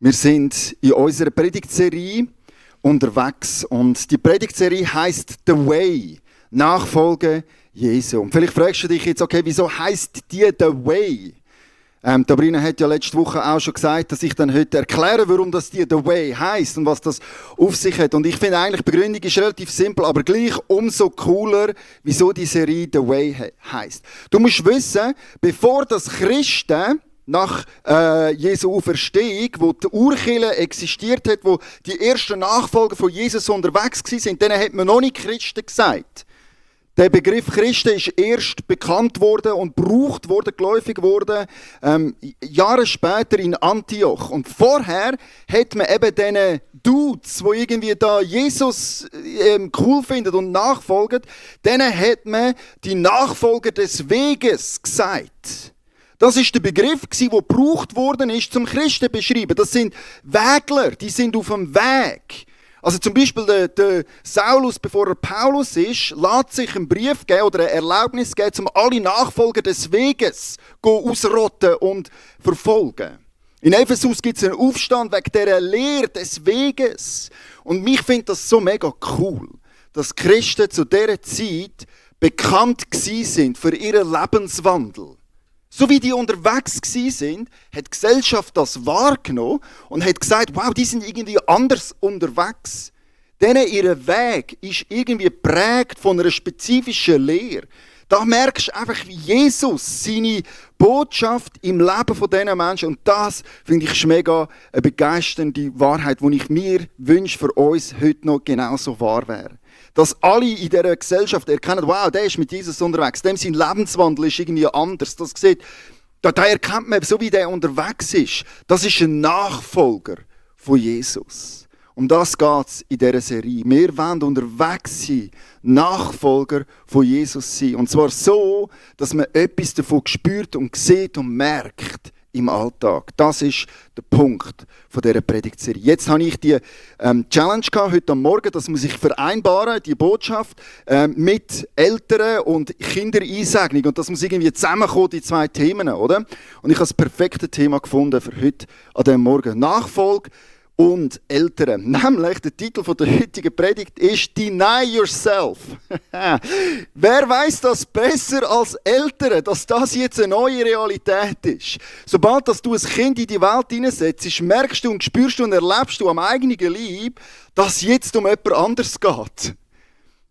Wir sind in unserer Predigtserie unterwegs und die Predigtserie heisst The Way, Nachfolge Jesu. Und vielleicht fragst du dich jetzt, okay, wieso heisst die The Way? Sabrina hat ja letzte Woche auch schon gesagt, dass ich dann heute erkläre, warum das die The Way heisst und was das auf sich hat. Und ich finde eigentlich, die Begründung ist relativ simpel, aber gleich umso cooler, wieso die Serie The Way heisst. Du musst wissen, bevor das Christen nach Jesu Auferstehung, wo die Urkirche existiert hat, wo die ersten Nachfolger von Jesus unterwegs waren, denen hat man noch nicht Christen gesagt. Der Begriff Christen ist erst bekannt worden und gebraucht worden, geläufig worden, Jahre später in Antioch. Und vorher hat man eben diesen Dudes, die irgendwie da Jesus cool finden und nachfolgen, denen hat man die Nachfolger des Weges gesagt. Das ist der Begriff, der gebraucht worden ist, zum Christen zu beschreiben. Das sind Wägler, die sind auf dem Weg. Also zum Beispiel der Saulus, bevor er Paulus ist, lässt sich einen Brief geben oder eine Erlaubnis geben, um alle Nachfolger des Weges ausrotten und verfolgen. In Ephesus gibt es einen Aufstand wegen dieser Lehre des Weges. Und mich findet das so mega cool, dass Christen zu dieser Zeit bekannt sind für ihren Lebenswandel. So wie die unterwegs waren, hat die Gesellschaft das wahrgenommen und hat gesagt, wow, die sind irgendwie anders unterwegs. Denen ihr Weg ist irgendwie geprägt von einer spezifischen Lehre. Da merkst du einfach, wie Jesus seine Botschaft im Leben von diesen Menschen, und das finde ich mega eine begeisternde Wahrheit, die ich mir wünsche, für uns heute noch genauso wahr wäre. Dass alle in dieser Gesellschaft erkennen, wow, der ist mit Jesus unterwegs, dem sein Lebenswandel ist irgendwie anders. Das sieht, da erkennt man, so wie der unterwegs ist, das ist ein Nachfolger von Jesus. Um das geht es in dieser Serie. Wir wollen unterwegs sein, Nachfolger von Jesus sein. Und zwar so, dass man etwas davon spürt und sieht und merkt im Alltag. Das ist der Punkt von dieser Predigtserie. Jetzt habe ich die Challenge gehabt, heute am Morgen, das muss ich vereinbaren, die Botschaft mit Eltern und Kindereinsegnung. Und das muss irgendwie zusammenkommen, die zwei Themen, oder? Und ich habe das perfekte Thema gefunden für heute an diesem Morgen. Nachfolge und Eltern. Nämlich, der Titel der heutigen Predigt ist «Deny Yourself». Wer weiß das besser als Eltern, dass das jetzt eine neue Realität ist? Sobald dass du ein Kind in die Welt hineinsetzt, merkst du und spürst du und erlebst du am eigenen Leib, dass es jetzt um jemand anderes geht.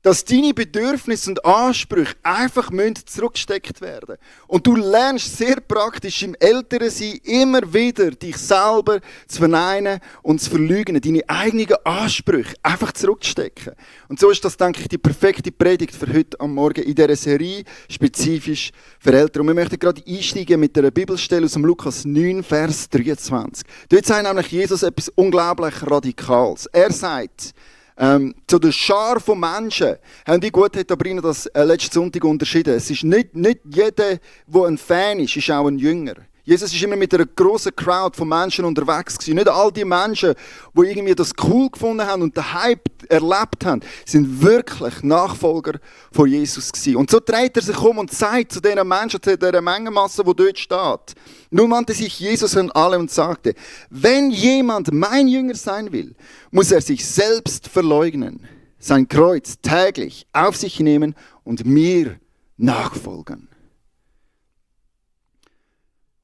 Dass deine Bedürfnisse und Ansprüche einfach zurückgesteckt werden müssen. Und du lernst sehr praktisch im Älterensein immer wieder, dich selber zu verneinen und zu verleugnen, deine eigenen Ansprüche einfach zurückzustecken. Und so ist das, denke ich, die perfekte Predigt für heute am Morgen in dieser Serie, spezifisch für Eltern. Und wir möchten gerade einsteigen mit einer Bibelstelle aus dem Lukas 9, Vers 23. Dort sagt nämlich Jesus etwas unglaublich Radikales. Er sagt, zu der Schar von Menschen, wie gut hat Sabrina das letzten Sonntag unterschieden. Es ist nicht jeder, der ein Fan ist auch ein Jünger. Jesus ist immer mit einer grossen Crowd von Menschen unterwegs gewesen. Nicht all die Menschen, die irgendwie das cool gefunden haben und den Hype erlebt haben, sind wirklich Nachfolger von Jesus gewesen. Und so dreht er sich um und sagt zu diesen Menschen, zu dieser Mengenmasse, die dort steht. Nun wandte sich Jesus an alle und sagte, wenn jemand mein Jünger sein will, muss er sich selbst verleugnen, sein Kreuz täglich auf sich nehmen und mir nachfolgen.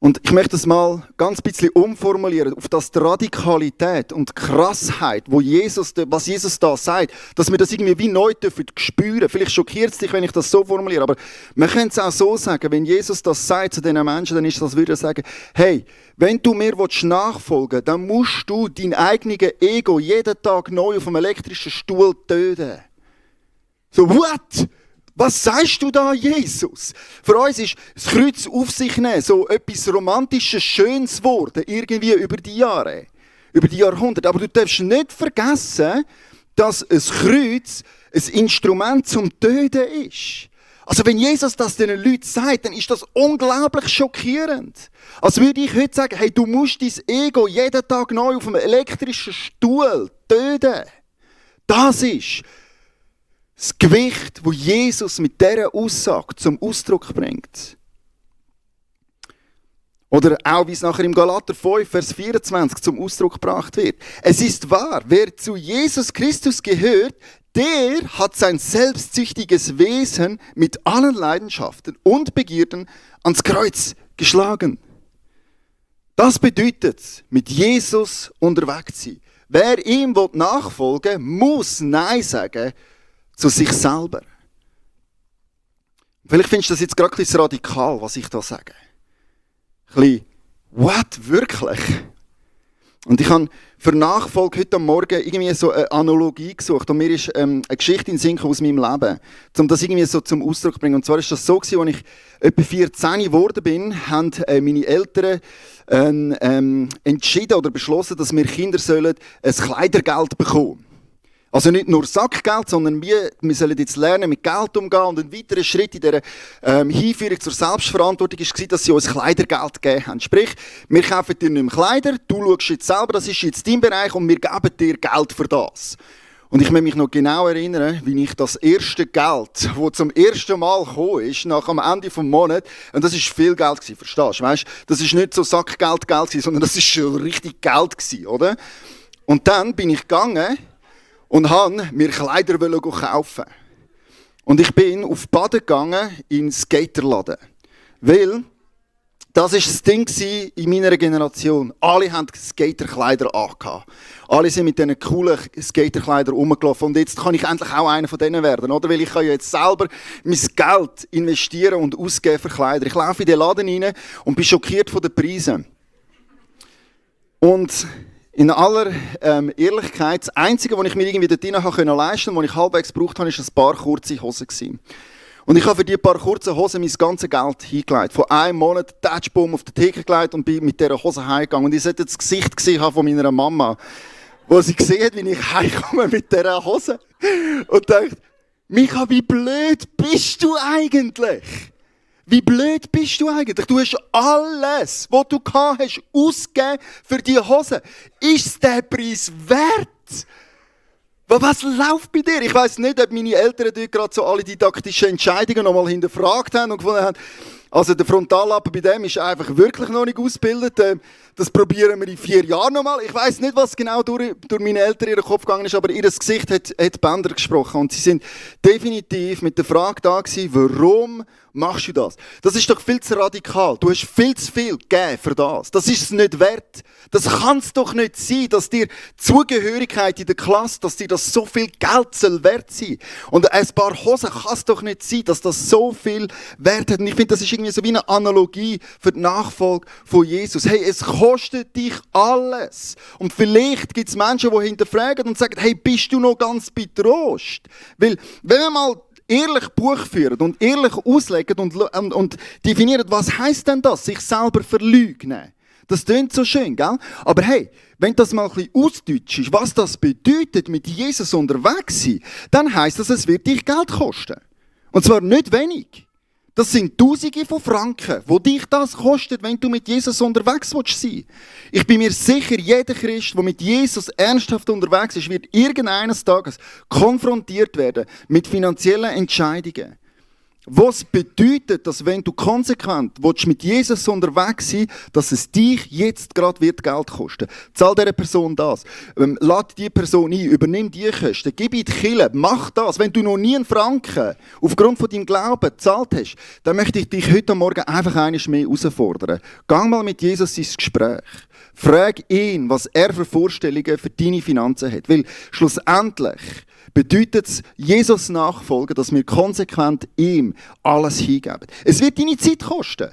Und ich möchte das mal ganz bisschen umformulieren, auf das die Radikalität und die Krassheit, was Jesus da sagt, dass wir das irgendwie wie neu spüren dürfen. Vielleicht schockiert es dich, wenn ich das so formuliere, aber man könnte es auch so sagen, wenn Jesus das sagt zu diesen Menschen, dann ist das, würde er sagen, hey, wenn du mir nachfolgen willst, dann musst du dein eigenes Ego jeden Tag neu auf einem elektrischen Stuhl töten. So, what? Was sagst du da, Jesus? Für uns ist das Kreuz auf sich nehmen so etwas Romantisches, Schönes geworden, irgendwie über die Jahre, über die Jahrhunderte. Aber du darfst nicht vergessen, dass ein Kreuz ein Instrument zum Töten ist. Also wenn Jesus das den Leuten sagt, dann ist das unglaublich schockierend. Als würde ich heute sagen, hey, du musst dein Ego jeden Tag neu auf einem elektrischen Stuhl töten. Das ist das Gewicht, das Jesus mit dieser Aussage zum Ausdruck bringt. Oder auch, wie es nachher im Galater 5, Vers 24 zum Ausdruck gebracht wird. Es ist wahr, wer zu Jesus Christus gehört, der hat sein selbstsüchtiges Wesen mit allen Leidenschaften und Begierden ans Kreuz geschlagen. Das bedeutet, mit Jesus unterwegs sein. Wer ihm nachfolgen will, muss Nein sagen zu sich selber. Vielleicht findest du das jetzt gerade ein bisschen radikal, was ich da sage. Ein bisschen, what, wirklich? Und ich habe für Nachfolge heute Morgen irgendwie so eine Analogie gesucht. Und mir ist eine Geschichte in den Sinn gekommen aus meinem Leben, um das irgendwie so zum Ausdruck zu bringen. Und zwar ist das so gewesen, als ich etwa 14 geworden bin, haben meine Eltern entschieden oder beschlossen, dass wir Kinder sollen ein Kleidergeld bekommen. Also nicht nur Sackgeld, sondern wir sollen jetzt lernen, mit Geld umgehen. Und ein weiterer Schritt in dieser Hinführung zur Selbstverantwortung war, dass sie uns Kleidergeld gegeben haben. Sprich, wir kaufen dir nicht mehr Kleider, du schaust jetzt selber, das ist jetzt dein Bereich und wir geben dir Geld für das. Und ich kann mich noch genau erinnern, wie ich das erste Geld, das zum ersten Mal gekommen ist, nach am Ende des Monats, und das war viel Geld, verstehst du? Weißt, das war nicht so Sackgeld, sondern das war schon richtig Geld, oder? Und dann bin ich gegangen und wollte mir Kleider kaufen. Und ich bin auf Baden gegangen in den Skaterladen. Weil das war das Ding in meiner Generation. Alle hatten Skaterkleider angehabt. Alle sind mit diesen coolen Skaterkleidern rumgelaufen. Und jetzt kann ich endlich auch einer von denen werden, oder? Weil ich kann ja jetzt selber mein Geld investieren und ausgeben für Kleider. Ich laufe in den Laden rein und bin schockiert von den Preisen. Und in aller Ehrlichkeit, das Einzige, was ich mir irgendwie dort leisten konnte, was ich halbwegs gebraucht habe, war ein paar kurze Hosen. Und ich habe für diese paar kurzen Hosen mein ganzes Geld hingelegt. Von einem Monat Touchboom auf die Theke gelegt und bin mit dieser Hose heimgegangen. Und ich sollte das Gesicht gesehen haben von meiner Mama, wo sie gesehen hat, wie ich heimkomme mit dieser Hose. Und dachte, Micha, wie blöd bist du eigentlich? Wie blöd bist du eigentlich? Du hast alles, was du gehabt hast, ausgegeben für diese Hose. Ist es der Preis wert? Was läuft bei dir? Ich weiss nicht, ob meine Eltern dort gerade so alle didaktischen Entscheidungen noch mal hinterfragt haben und gefunden haben, also der Frontallappen bei dem ist einfach wirklich noch nicht ausgebildet. Das probieren wir in 4 Jahren noch mal. Ich weiss nicht, was genau durch meine Eltern in ihren Kopf gegangen ist, aber ihr Gesicht hat Bänder gesprochen. Und sie sind definitiv mit der Frage da gewesen, warum machst du das? Das ist doch viel zu radikal. Du hast viel zu viel gegeben für das. Das ist es nicht wert. Das kann es doch nicht sein, dass dir Zugehörigkeit in der Klasse, dass dir das so viel Geld soll wert sein. Und ein paar Hosen kann es doch nicht sein, dass das so viel wert hat. Und ich finde, das ist irgendwie so wie eine Analogie für die Nachfolge von Jesus. Hey, es kostet dich alles. Und vielleicht gibt es Menschen, die hinterfragen und sagen, hey, bist du noch ganz bei Trost? Weil, wenn wir mal ehrlich Buch führen und ehrlich auslegen und definieren, was heisst denn das, sich selber verleugnen? Das klingt so schön, gell? Aber hey, wenn das mal ein bisschen ausdeutschst, was das bedeutet, mit Jesus unterwegs sein, dann heisst das, es wird dich Geld kosten. Und zwar nicht wenig. Das sind Tausende von Franken, wo dich das kostet, wenn du mit Jesus unterwegs sein willst. Ich bin mir sicher, jeder Christ, der mit Jesus ernsthaft unterwegs ist, wird irgendeines Tages konfrontiert werden mit finanziellen Entscheidungen. Was bedeutet, dass wenn du konsequent mit Jesus unterwegs sein willst, dass es dich jetzt gerade wird Geld kosten? Zahl dieser Person das. Lad die Person ein, übernimm die Kosten, gib in die Kirche, mach das. Wenn du noch nie einen Franken aufgrund von deinem Glauben gezahlt hast, dann möchte ich dich heute Morgen einfach einmal mehr herausfordern. Geh mal mit Jesus ins Gespräch. Frag ihn, was er für Vorstellungen für deine Finanzen hat. Weil schlussendlich bedeutet es, Jesus nachfolgen, dass wir konsequent ihm alles hingeben. Es wird deine Zeit kosten.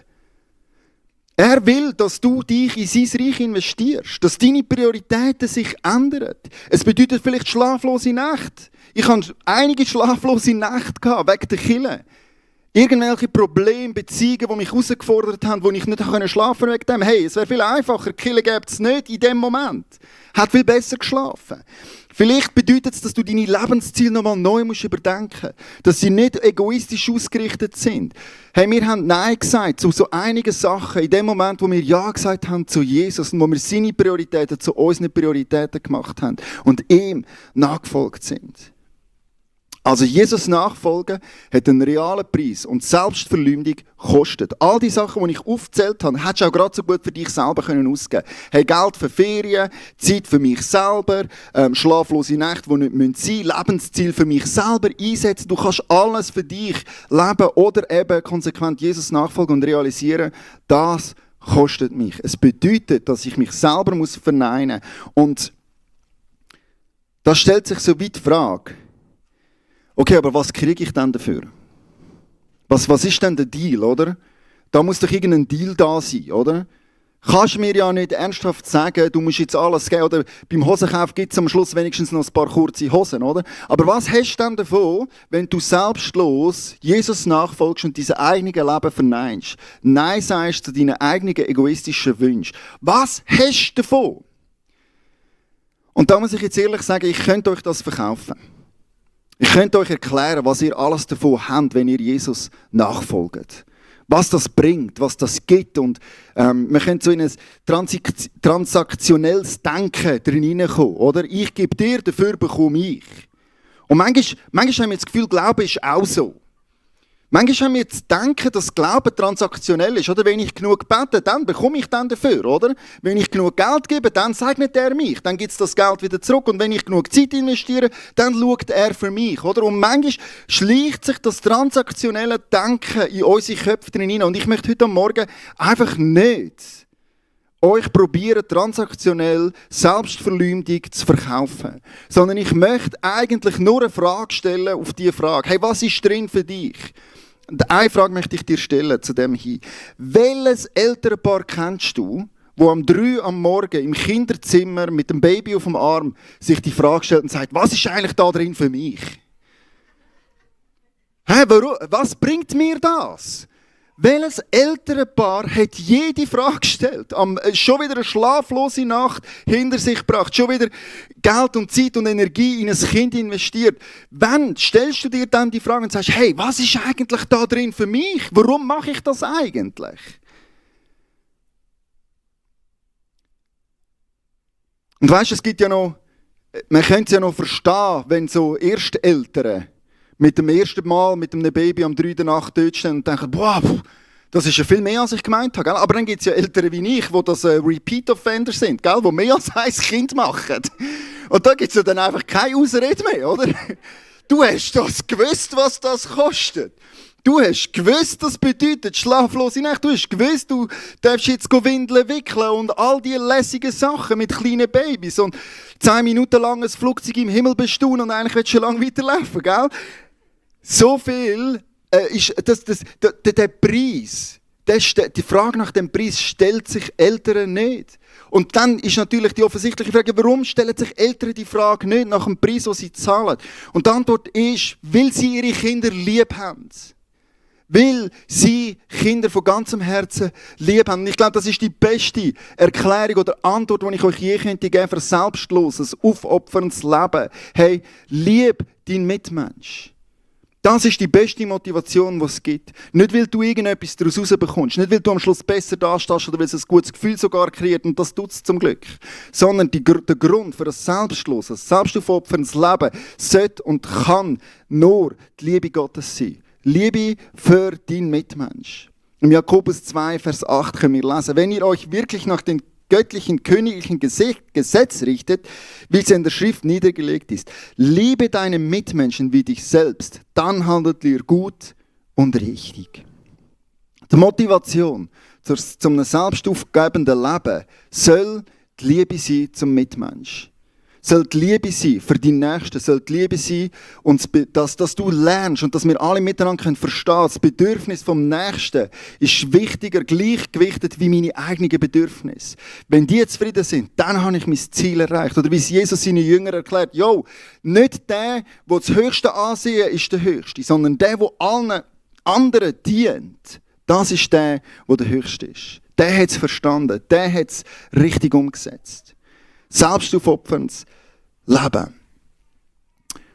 Er will, dass du dich in sein Reich investierst, dass deine Prioritäten sich ändern. Es bedeutet vielleicht schlaflose Nächte. Ich hatte einige schlaflose Nächte wegen der Kirche. Irgendwelche Probleme, Beziehungen, die mich herausgefordert haben, wo ich nicht schlafen konnte wegen dem. Hey, es wäre viel einfacher, die Kirche gäbe es nicht in dem Moment. Hat viel besser geschlafen. Vielleicht bedeutet es, dass du deine Lebensziele nochmal neu überdenken musst. Dass sie nicht egoistisch ausgerichtet sind. Hey, wir haben Nein gesagt zu so einigen Sachen in dem Moment, wo wir Ja gesagt haben zu Jesus und wo wir seine Prioritäten zu unseren Prioritäten gemacht haben und ihm nachgefolgt sind. Also Jesus nachfolgen hat einen realen Preis und Selbstverleumdung kostet. All die Sachen, die ich aufgezählt habe, hättest du auch gerade so gut für dich selber ausgeben können. Hey, Geld für Ferien, Zeit für mich selber, schlaflose Nächte, die nicht sein müssen, Lebensziel für mich selber einsetzen. Du kannst alles für dich leben oder eben konsequent Jesus nachfolgen und realisieren, das kostet mich. Es bedeutet, dass ich mich selber verneinen muss. Und da stellt sich so weit die Frage, okay, aber was kriege ich denn dafür? Was ist denn der Deal, oder? Da muss doch irgendein Deal da sein, oder? Kannst du mir ja nicht ernsthaft sagen, du musst jetzt alles geben, oder beim Hosenkauf gibt es am Schluss wenigstens noch ein paar kurze Hosen, oder? Aber was hast du denn davon, wenn du selbstlos Jesus nachfolgst und dein eigenes Leben verneinst? Nein sagst zu deinen eigenen egoistischen Wünschen. Was hast du davon? Und da muss ich jetzt ehrlich sagen, ich könnte euch das verkaufen. Ich könnte euch erklären, was ihr alles davon habt, wenn ihr Jesus nachfolgt. Was das bringt, was das gibt. Und man könnte so in ein transaktionelles Denken drin hineinkommen. Oder? Ich gebe dir, dafür bekomme ich. Und manchmal haben wir das Gefühl, Glaube ist auch so. Manchmal haben wir zu denken, dass Glaube transaktionell ist. Oder? Wenn ich genug bete, dann bekomme ich dann dafür. Oder? Wenn ich genug Geld gebe, dann segnet er mich. Dann gibt es das Geld wieder zurück. Und wenn ich genug Zeit investiere, dann schaut er für mich. Oder? Und manchmal schleicht sich das transaktionelle Denken in unsere Köpfe drin hinein. Und ich möchte heute Morgen einfach nicht euch probieren, transaktionell Selbstverleumdung zu verkaufen. Sondern ich möchte eigentlich nur eine Frage stellen auf diese Frage. Hey, was ist drin für dich? Und eine Frage möchte ich dir stellen zu dem hin. Welches Elternpaar kennst du, wo am 3 am Morgen im Kinderzimmer mit dem Baby auf dem Arm sich die Frage stellt und sagt, was ist eigentlich da drin für mich? Hey, was bringt mir das? Welches Elternpaar hat jede Frage gestellt, schon wieder eine schlaflose Nacht hinter sich gebracht, schon wieder Geld und Zeit und Energie in ein Kind investiert? Wann stellst du dir dann die Frage und sagst, hey, was ist eigentlich da drin für mich? Warum mache ich das eigentlich? Und weißt du, es gibt ja noch, man könnte es ja noch verstehen, wenn so Ersteltern mit dem ersten Mal mit einem Baby am 3 der Nacht dort stehen und denken, wow, das ist ja viel mehr, als ich gemeint habe. Gell? Aber dann gibt es ja Eltern wie ich, die das Repeat-Offender sind, gell? Die mehr als ein Kind machen. Und da gibt es ja dann einfach keine Ausrede mehr, oder? Du hast das gewusst, was das kostet. Du hast gewusst, das bedeutet schlaflose Nacht. Du hast gewusst, du darfst jetzt Windeln wickeln und all diese lässigen Sachen mit kleinen Babys und 10 Minuten lang ein Flugzeug im Himmel bestaunen und eigentlich willst du schon lange weiterlaufen, gell? So viel ist der Preis. Die Frage nach dem Preis stellt sich Eltern nicht. Und dann ist natürlich die offensichtliche Frage, warum stellen sich Eltern die Frage nicht nach dem Preis, den sie zahlen? Und die Antwort ist, weil sie ihre Kinder lieb haben. Weil sie Kinder von ganzem Herzen lieb haben. Und ich glaube, das ist die beste Erklärung oder Antwort, die ich euch je könnte geben für ein selbstloses, aufopferndes Leben. Hey, lieb deinen Mitmensch. Das ist die beste Motivation, die es gibt. Nicht, weil du irgendetwas daraus rausbekommst, nicht, weil du am Schluss besser dastehst oder weil es ein gutes Gefühl sogar kreiert, und das tut es zum Glück. Sondern der Grund für ein selbstloses, selbstaufopferndes Leben sollte und kann nur die Liebe Gottes sein. Liebe für deinen Mitmensch. Im Jakobus 2, Vers 8 können wir lesen, wenn ihr euch wirklich nach den göttlichen, königlichen Gesetz richtet, wie es in der Schrift niedergelegt ist. Liebe deine Mitmenschen wie dich selbst, dann handelt ihr gut und richtig. Die Motivation zum selbstaufgebenden Leben soll die Liebe sein zum Mitmensch. Soll die Liebe sein für die Nächsten, soll die Liebe sein, und dass du lernst und dass wir alle miteinander verstehen können, das Bedürfnis vom Nächsten ist wichtiger, gleichgewichtet wie meine eigenen Bedürfnisse. Wenn die zufrieden sind, dann habe ich mein Ziel erreicht. Oder wie es Jesus seinen Jüngern erklärt, nicht der das höchste Ansehen ist der Höchste, sondern der allen anderen dient. Das ist der höchste ist. Der hat es verstanden, der hat es richtig umgesetzt. Selbstaufopferndes Leben.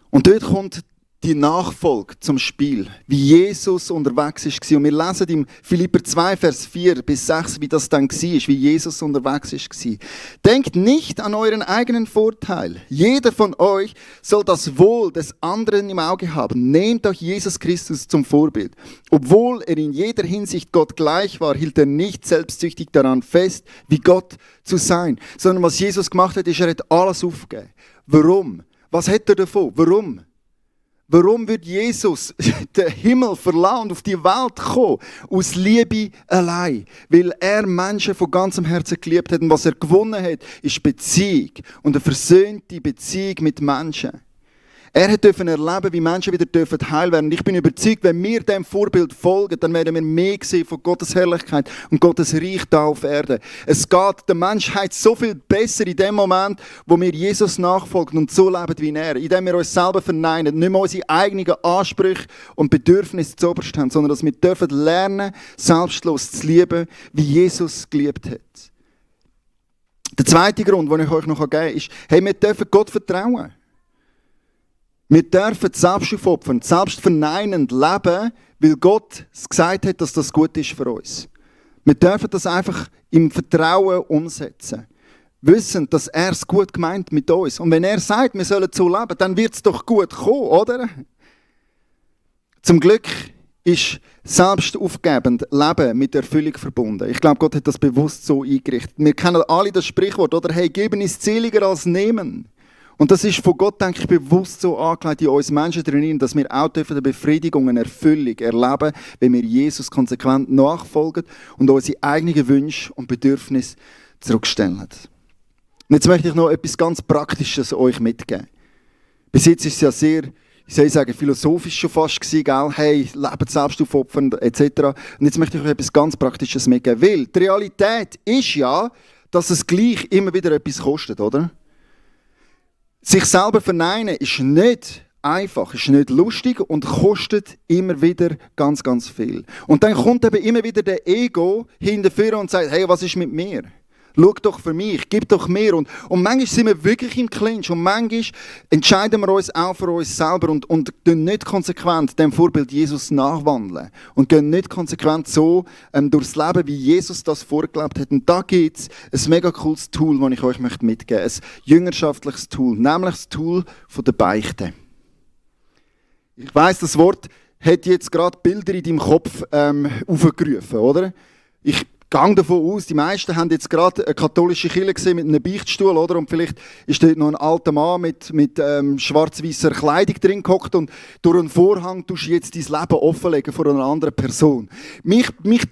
Und dort kommt die Nachfolge zum Spiel, wie Jesus unterwegs war. Und wir lesen im Philipper 2, Vers 4 bis 6, wie das dann war, wie Jesus unterwegs war. Denkt nicht an euren eigenen Vorteil. Jeder von euch soll das Wohl des anderen im Auge haben. Nehmt euch Jesus Christus zum Vorbild. Obwohl er in jeder Hinsicht Gott gleich war, hielt er nicht selbstsüchtig daran fest, wie Gott zu sein. Sondern was Jesus gemacht hat, ist, er hat alles aufgegeben. Warum? Was hat er davon? Warum? Warum wird Jesus den Himmel verlassen und auf die Welt kommen? Aus Liebe allein. Weil er Menschen von ganzem Herzen geliebt hat. Und was er gewonnen hat, ist Beziehung. Und eine versöhnte Beziehung mit Menschen. Er durfte erleben, wie Menschen wieder heil werden. Und ich bin überzeugt, wenn wir diesem Vorbild folgen, dann werden wir mehr sehen von Gottes Herrlichkeit und Gottes Reich da auf Erden. Es geht der Menschheit so viel besser in dem Moment, wo wir Jesus nachfolgen und so leben wie er. Indem wir uns selber verneinen, nicht mehr unsere eigenen Ansprüche und Bedürfnisse zuoberst haben, sondern dass wir dürfen lernen, selbstlos zu lieben, wie Jesus geliebt hat. Der zweite Grund, den ich euch noch geben kann, ist, hey, wir dürfen Gott vertrauen. Wir dürfen selbstaufopfernd, selbstverneinend leben, weil Gott gesagt hat, dass das gut ist für uns. Wir dürfen das einfach im Vertrauen umsetzen. Wissen, dass er es gut gemeint mit uns. Und wenn er sagt, wir sollen so leben, dann wird es doch gut kommen, oder? Zum Glück ist selbstaufgebend Leben mit Erfüllung verbunden. Ich glaube, Gott hat das bewusst so eingerichtet. Wir kennen alle das Sprichwort, oder? Hey, geben ist seliger als nehmen. Und das ist von Gott, denke ich, bewusst so angelegt in uns Menschen drin, dass wir auch eine Befriedigung, eine Erfüllung erleben, wenn wir Jesus konsequent nachfolgen und unsere eigenen Wünsche und Bedürfnisse zurückstellen. Und jetzt möchte ich noch etwas ganz Praktisches euch mitgeben. Bis jetzt ist es ja sehr, ich soll sagen, philosophisch schon fast gewesen, gell? Hey, lebt selbstaufopfernd etc. Und jetzt möchte ich euch etwas ganz Praktisches mitgeben, weil die Realität ist ja, dass es gleich immer wieder etwas kostet, oder? Sich selber verneinen ist nicht einfach, ist nicht lustig und kostet immer wieder ganz, ganz viel. Und dann kommt eben immer wieder der Ego hinterher und sagt, hey, was ist mit mir? Schau doch für mich, gib doch mehr. Und manchmal sind wir wirklich im Clinch und manchmal entscheiden wir uns auch für uns selber und gehen nicht konsequent dem Vorbild Jesus nachwandeln und gehen nicht konsequent so durchs Leben, wie Jesus das vorgelebt hat. Und da gibt es ein mega cooles Tool, das ich euch mitgeben möchte. Ein jüngerschaftliches Tool, nämlich das Tool der Beichte. Ich weiss, das Wort hat jetzt gerade Bilder in deinem Kopf aufgerufen, oder? Ich gehe davon aus, die meisten haben jetzt gerade eine katholische Kirche gesehen mit einem Beichtstuhl, oder? Und vielleicht ist dort noch ein alter Mann mit schwarz-weißer Kleidung drin gehockt und durch einen Vorhang tust du jetzt dein Leben offenlegen vor einer anderen Person. Mich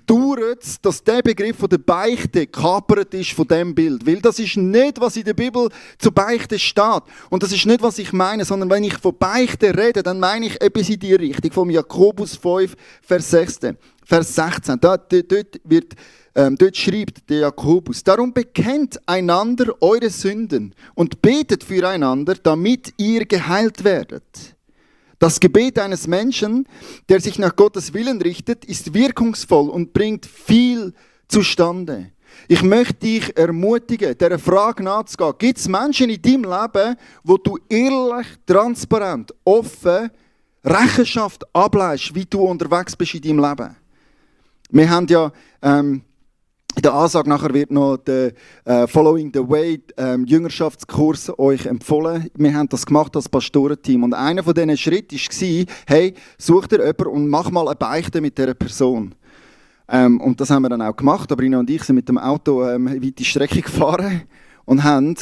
dauert es, dass der Begriff von der Beichte gekapert ist von diesem Bild. Weil das ist nicht, was in der Bibel zu Beichte steht. Und das ist nicht, was ich meine, sondern wenn ich von Beichte rede, dann meine ich etwas in die Richtung, vom Jakobus 5, Vers 16. Dort schreibt der Jakobus, darum bekennt einander eure Sünden und betet füreinander, damit ihr geheilt werdet. Das Gebet eines Menschen, der sich nach Gottes Willen richtet, ist wirkungsvoll und bringt viel zustande. Ich möchte dich ermutigen, dieser Frage nachzugehen. Gibt es Menschen in deinem Leben, wo du ehrlich, transparent, offen Rechenschaft ableist, wie du unterwegs bist in deinem Leben? Wir haben ja in der Ansage nachher wird noch der Following the Way Jüngerschaftskurs euch empfohlen. Wir haben das gemacht als Pastorenteam. Und einer von diesen Schritten war, hey, such dir jemanden und mach mal eine Beichte mit dieser Person. Und das haben wir dann auch gemacht. Aber Ina und ich sind mit dem Auto weite Strecke gefahren und haben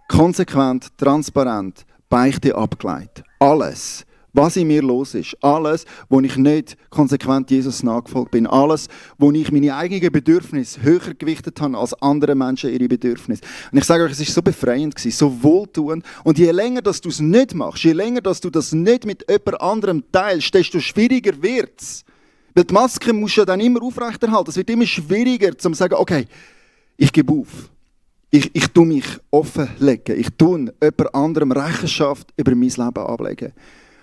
konsequent, transparent Beichte abgeleitet. Alles, was in mir los ist, alles, wo ich nicht konsequent Jesus nachgefolgt bin, alles, wo ich meine eigenen Bedürfnisse höher gewichtet habe als andere Menschen ihre Bedürfnisse. Und ich sage euch, es war so befreiend, so wohltuend. Und je länger dass du es nicht machst, je länger dass du das nicht mit jemand anderem teilst, desto schwieriger wird es. Weil die Maske musst du ja dann immer aufrechterhalten. Es wird immer schwieriger, zu sagen, okay, ich gebe auf. Ich tue mich offenlegen. Ich tue jemand anderem Rechenschaft über mein Leben ablegen.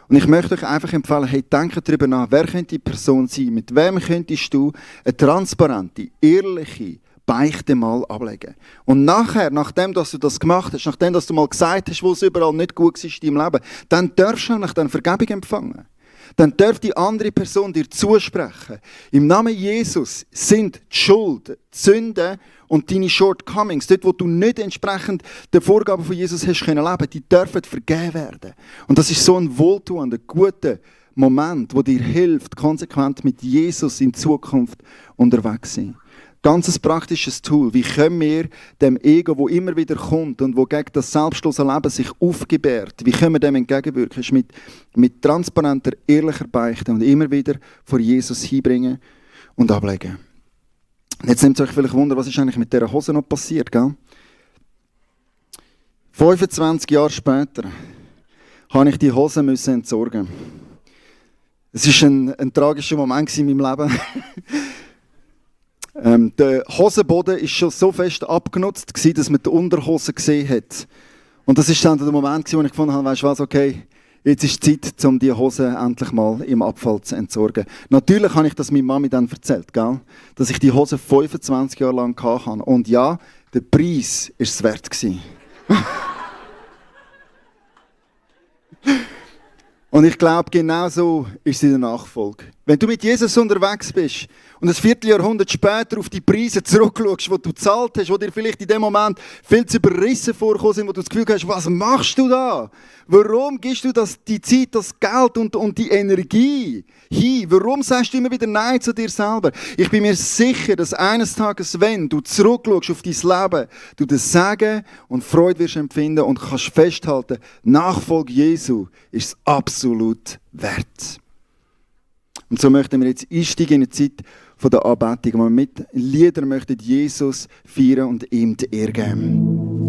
Und ich möchte euch einfach empfehlen, hey, denkt darüber nach, wer könnte die Person sein? Mit wem könntest du eine transparente, ehrliche Beichte mal ablegen. Und nachher, nachdem dass du das gemacht hast, nachdem dass du mal gesagt hast, wo es überall nicht gut war in deinem Leben, dann darfst du nämlich dann Vergebung empfangen. Dann darf die andere Person dir zusprechen. Im Namen Jesus sind die Schuld, die Sünden und deine Shortcomings, dort wo du nicht entsprechend den Vorgaben von Jesus hast können leben, die dürfen vergeben werden. Und das ist so ein wohltuender, guter Moment, der dir hilft, konsequent mit Jesus in Zukunft unterwegs zu sein. Ganz ein praktisches Tool. Wie können wir dem Ego, wo immer wieder kommt und wo gegen das selbstlose Leben sich aufgebärt, wie können wir dem entgegenwirken? Ist mit transparenter, ehrlicher Beichte und immer wieder vor Jesus hinbringen und ablegen. Und jetzt nimmt es euch vielleicht Wunder, was ist eigentlich mit dieser Hose noch passiert, gell? 25 Jahre später habe ich die Hose entsorgen. Es war ein tragischer Moment in meinem Leben. Der Hosenboden war schon so fest abgenutzt, dass man die Unterhose gesehen hat. Und das war dann der Moment, wo ich gefunden habe, weißt du was, okay, jetzt ist die Zeit, um die Hose endlich mal im Abfall zu entsorgen. Natürlich habe ich das meiner Mami dann erzählt, gell? Dass ich die Hose 25 Jahre lang hatte. Und ja, der Preis war es wert. Und ich glaube, genau so ist es in der Nachfolge. Wenn du mit Jesus unterwegs bist und ein Vierteljahrhundert später auf die Preise zurückschaust, die du gezahlt hast, die dir vielleicht in dem Moment viel zu überrissen vorgekommen sind, wo du das Gefühl hast, was machst du da? Warum gibst du die Zeit, das Geld und die Energie hin? Warum sagst du immer wieder Nein zu dir selber? Ich bin mir sicher, dass eines Tages, wenn du zurückschaust auf dein Leben, du das Segen und Freude wirst empfinden und kannst festhalten, Nachfolge Jesu ist es absolut wert. Und so möchten wir jetzt einsteigen in die Zeit der Anbetung, wo wir mit Liedern möchten Jesus feiern und ihm die Ehre geben.